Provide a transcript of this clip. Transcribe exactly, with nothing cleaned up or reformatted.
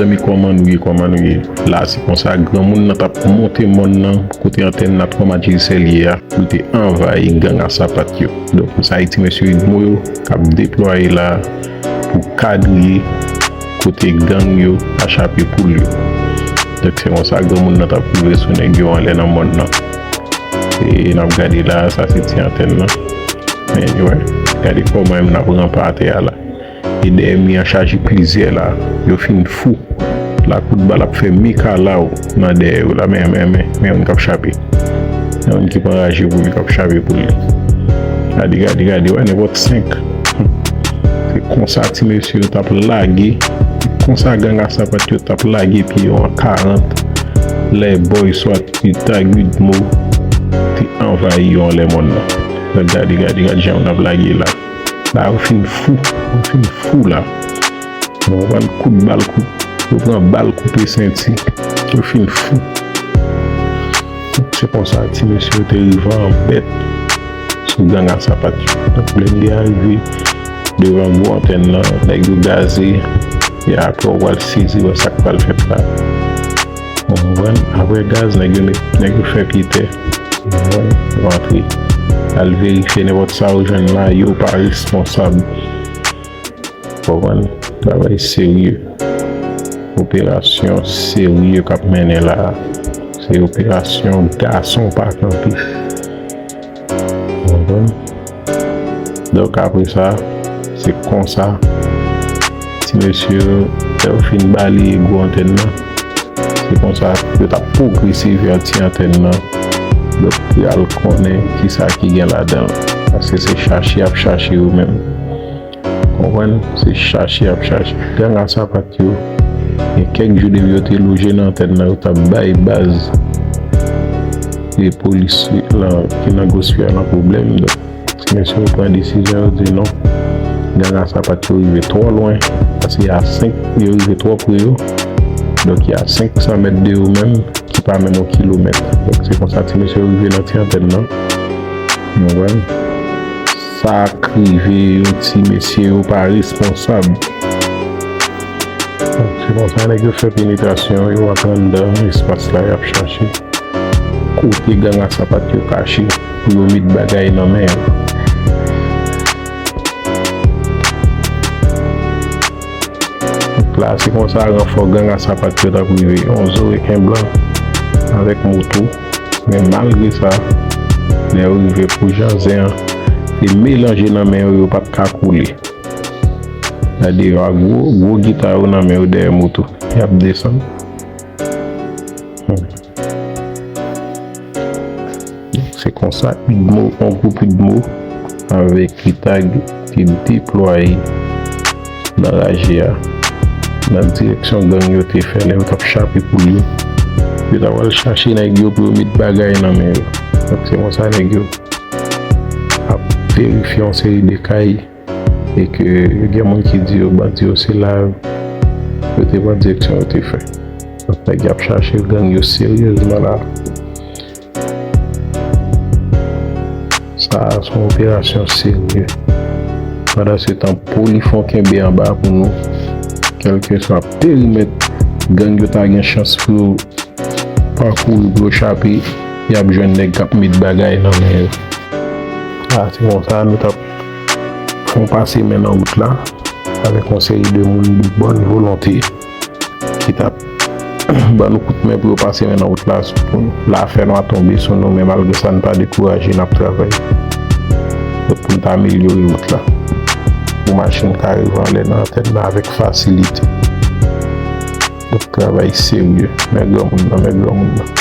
Zanmi, kòman nou ye, kòman nou ye? La, se konsa, granmoun nan t ap monte mòn nan, kote antèn Natcom Adjil Sèlye a, pou l te anvayi gang a sapat yo. Donk, sa e ti mesye Udmo yo k ap deplwaye la pou kadriye kote gang yo ka chape poul yo. Donk, se konsa, granmoun nan t ap rive sou nèg yo anlè nan mòn nan. E n ap gade la, sa se ti antèn nan. Men, wè, gade kòman menm n ap ranpe atè a la. E dèyè mi an chaje plizyè la. Yo fin fou. La kout bal ap fè mikalaw nan dèyè yo la. Men, men, men, men youn k ap chape. Men youn ki pran raje pou li, k ap chape pou li. Gade, gade, gade, wè, nenpòt senk. Se konsa ti mesye yo t ap lage. Se konsa gang a sapat yo t ap lage pye yo an karant. Lè Boy Swat, Utag, Udmo te anvayi yo anlè mòn nan. Gade, gade, gade jan youn ap lage la. La, yo fin fou. Yo fin fou la. Yo pran kout bal, kout, yo pran bal koupe senti. Yo fin fou. Se konsa, ti mesye yo te rive an bèt sou gang a sapat yo. Donk, blende a rive devan gwo antèn nan, nèg yo gaze, e apre w pral sezi wè sa k pral fèt la. Ou konprann? Apre gaz, nèg yo met, nèg yo fè pye tè. Ou konprann? Yo antre, al verifye nenpòt sa yo jwenn la, yo pa responsab. Ou konprann? Travay serye. Operasyon serye k ap mennen la. Se operasyon gason pa kanpe. Ou konprann? Donk, apre sa, se konsa, ti mesye yo, lè yo fin balaye gwo antèn nan, se konsa, yo t ap pwogrese vè ti antèn nan. Donk, pou y al konnen kisa ki gen ladan l. Paske se chache y ap chache yo menm. Konprann? Se chache y ap chache. Gang a sapat yo, gen kèk jou depi yo te loje nan antèn nan, yo t ap bay baz e polis lan ki nan Gosfè a nan pwoblèm. Donk, ti mesye yo pran desizyon, yo di non. Gang a sapat yo rive twò lwen. Paske y a senk, yo rive twò pre yo. Donk, y a senk san mèt de yo menm, ki pa menm yon kilomèt. Donk, se konsa ti mesye yo rive nan ti antèn nan. Ou konprann? Sa k rive yo, ti mesye yo pa responsab. Donk, se konsa nèg yo fè penetrasyon, yo antre anndan espas la, y ap chache kote gang a sapat yo kache pou yo met bagay nan men yo. Donk la, se konsa ranfò gang a sapat yo t ap rive. Yon zoreken blan avèk moto. Men malgre sa, lè yo rive pou Janzen an, se melanje nan men yo, yo pa t ka koule. Gade yo a gwo, gwo gita yo nan men yo dèyè moto. Y ap desann. Hmm. Se konsa, Udmo, yon gwoup Udmo avèk Utag te deplwaye nan raje a, nan direksyon gang yo te fè lè yo t ap chape poul yo. Yo t ap al chache nèg yo pou yo met bagay nan men yo. Donk, se konsa nèg yo ap verifye yon seri de kay. E ke gen moun ki di yo bandi yo se live, yo te pran direksyon yo te fè. Donk, nèg y ap chache gang yo seryezman la. Sa a se yon operasyon serye. Pandansetan, Polifon kenbe anba pou nou. Kèlkeswa perimèt gang yo ta gen chans pou yo pakouri pou yo chape, y ap jwenn nèg k ap met bagay nan men yo. A, se konsa nou t ap fè yon pase men nan wout la avèk yon seri de moun de bòn volonte ki t ap ban nou kout men pou yo pase men nan wout la sou pou nou. La fè nwa tonbe sou nou, men malgre sa, n pa dekouraje, n ap travay. Donk, pou n ta amelyore wout la, pou machin ka rive anlè nan antèn nan avèk fasilite. Donk, travay serye. Men granmoun nan, men granmoun nan.